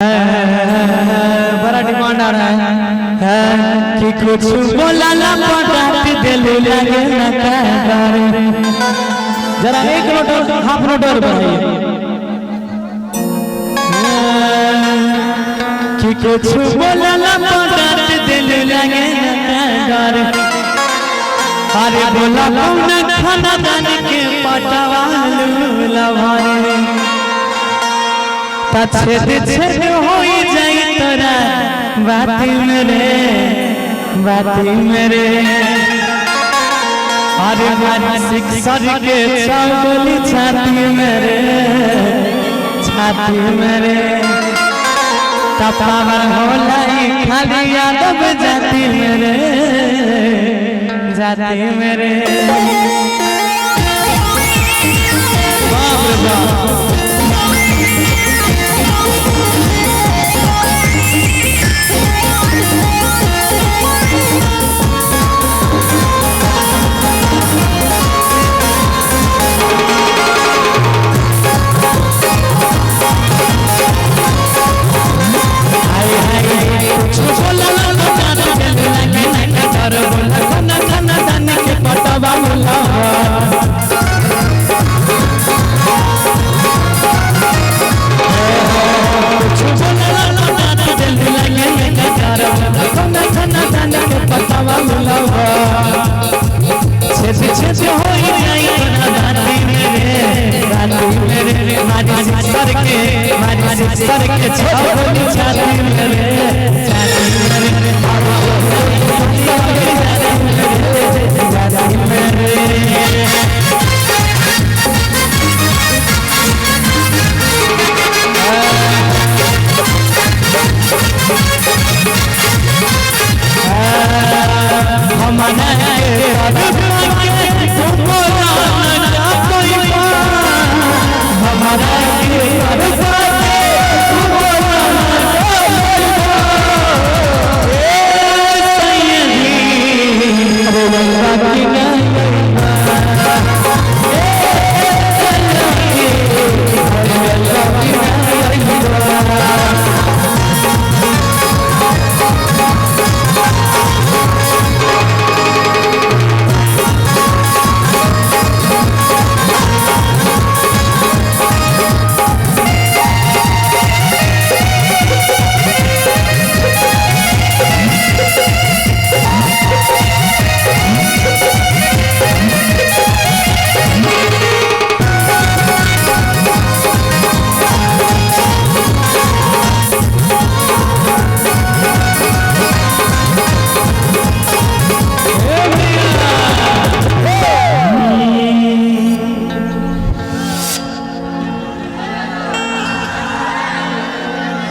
बड़ा डिमांड आ रहा है कि कुछ बोला ला पटाट दिल लगे ना कर। जरा एक नोट और, हाफ नोट और बढ़ाइए कि कुछ बोला ला पटाट दिल लगे ना कर। अरे बोला कौन खाना दान के पटवालू लभारे छेद छेद हो जाई तोरा बाती मेरे बाती मेरे। अरे मारी सिक्सर के चौगली छाती मेरे छाती मेरे। तपावर होला खाली यादव जाती मेरे जाती मेरे। बाप रे बाप।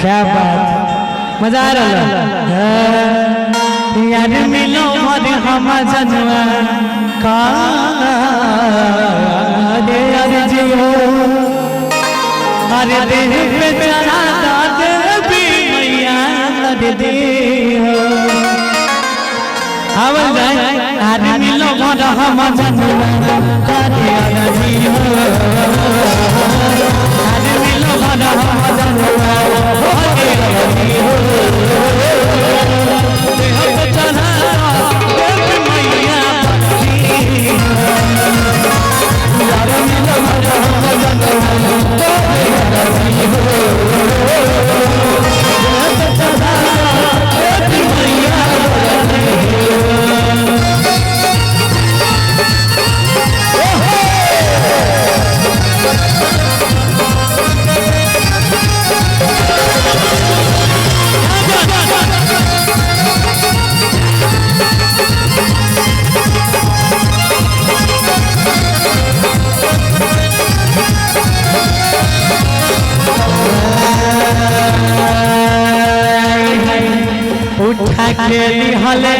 क्या बात, मजा आ रहा है यार। मिलो मर हम जनुआ का रे अर्जी हो। अरे देह पे चढ़ा देवी मैया दे हो। आवल जाए अरे मिलो मर हम जनुआ का रे अर्जी हो। अरे मिलो मर हम जनुआ उठा के निहले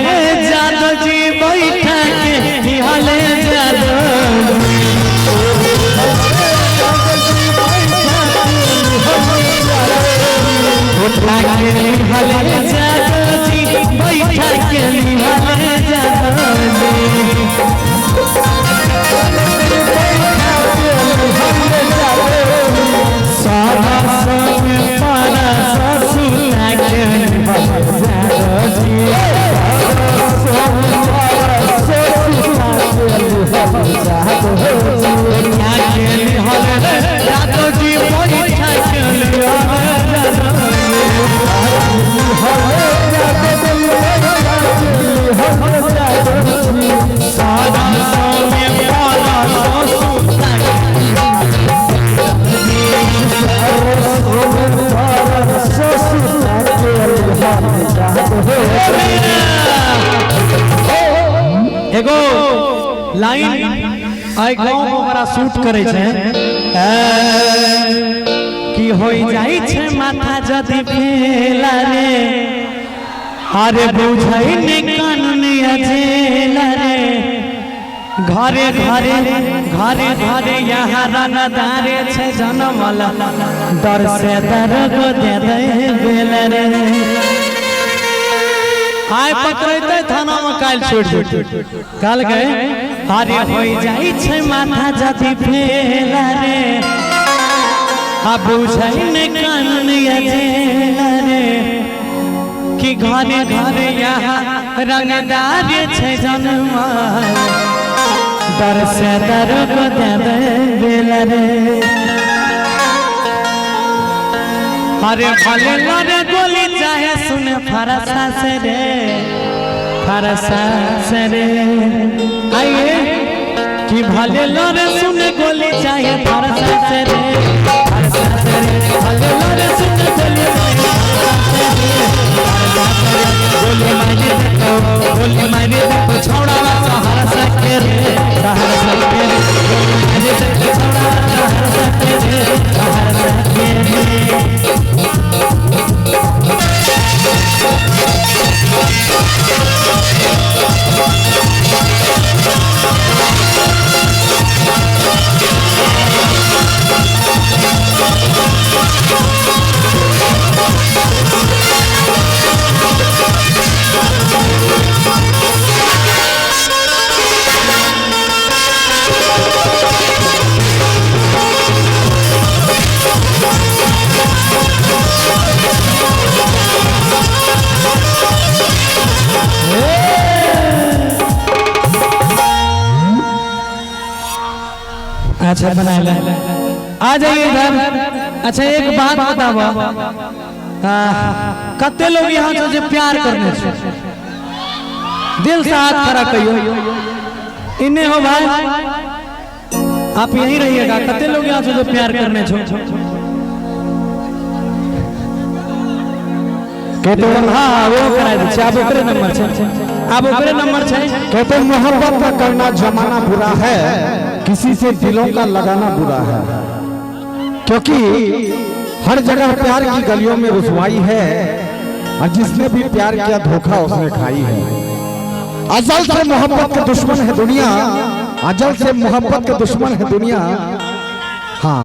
जादो जी बैठा के निहले जादो उठा के निहले जादो जी बैठा के निहले जादो जी। सारा सब पारा सब एगो लाइन आइ गाँव में बड़ा सूट करे छै कि होई जाइ छै माथा जदि फेला रे, अरे बुझै ने कानून अजेला रे, घरे घरे घरे घरे यहाँ रंगदारे छै जनमल, डर से दर्द दे दे बेल रे। आय पकड़ते थाना में काल छोड़ दे काल गए। अरे होई जाइ छै माथा जदि फेला रे, आ बुझै ने कानून अजेला रे, कि घरे घरे यहाँ रंगदार छै जनमल, डर से दर्द दे दे बेल रे। अरे भले लड़े गोली चाहे सुने फरसा से रे, फरसा से रे, आइए कि भले लड़े सुने गोली चाहे फरसा से रे, फरसा से रे, भले लड़े सुने गोली चाहे फरसा से रे, फरसा से रे, गोली मारी देखो, गोली मारी देखो छोड़ा सहरसा के रे, सहरसा के रे, गोली मारी देखो छोड़ा सहरसा के रे, सहरसा के रे। अच्छा बना ले, आ जाइए इधर। अच्छा एक बात बताओ, कते लोग यहाँ से जे प्यार करने छे, दिल से हाथ खड़ा कहियो। इन्हें हो भाई, आप यहीं रहिएगा। कते लोग यहाँ से जो प्यार करने छो? कहते हाँ वो करा दे, आप ओकरे नंबर छे, आप ओकरे नंबर छे। कहते मोहब्बत का करना जमाना बुरा है, किसी से दिलों का लगाना बुरा है, क्योंकि हर जगह प्यार की गलियों में रुसवाई है, और जिसने भी प्यार किया धोखा उसने खाई है। अजल से मोहब्बत के दुश्मन है दुनिया, अजल से मोहब्बत के दुश्मन है दुनिया,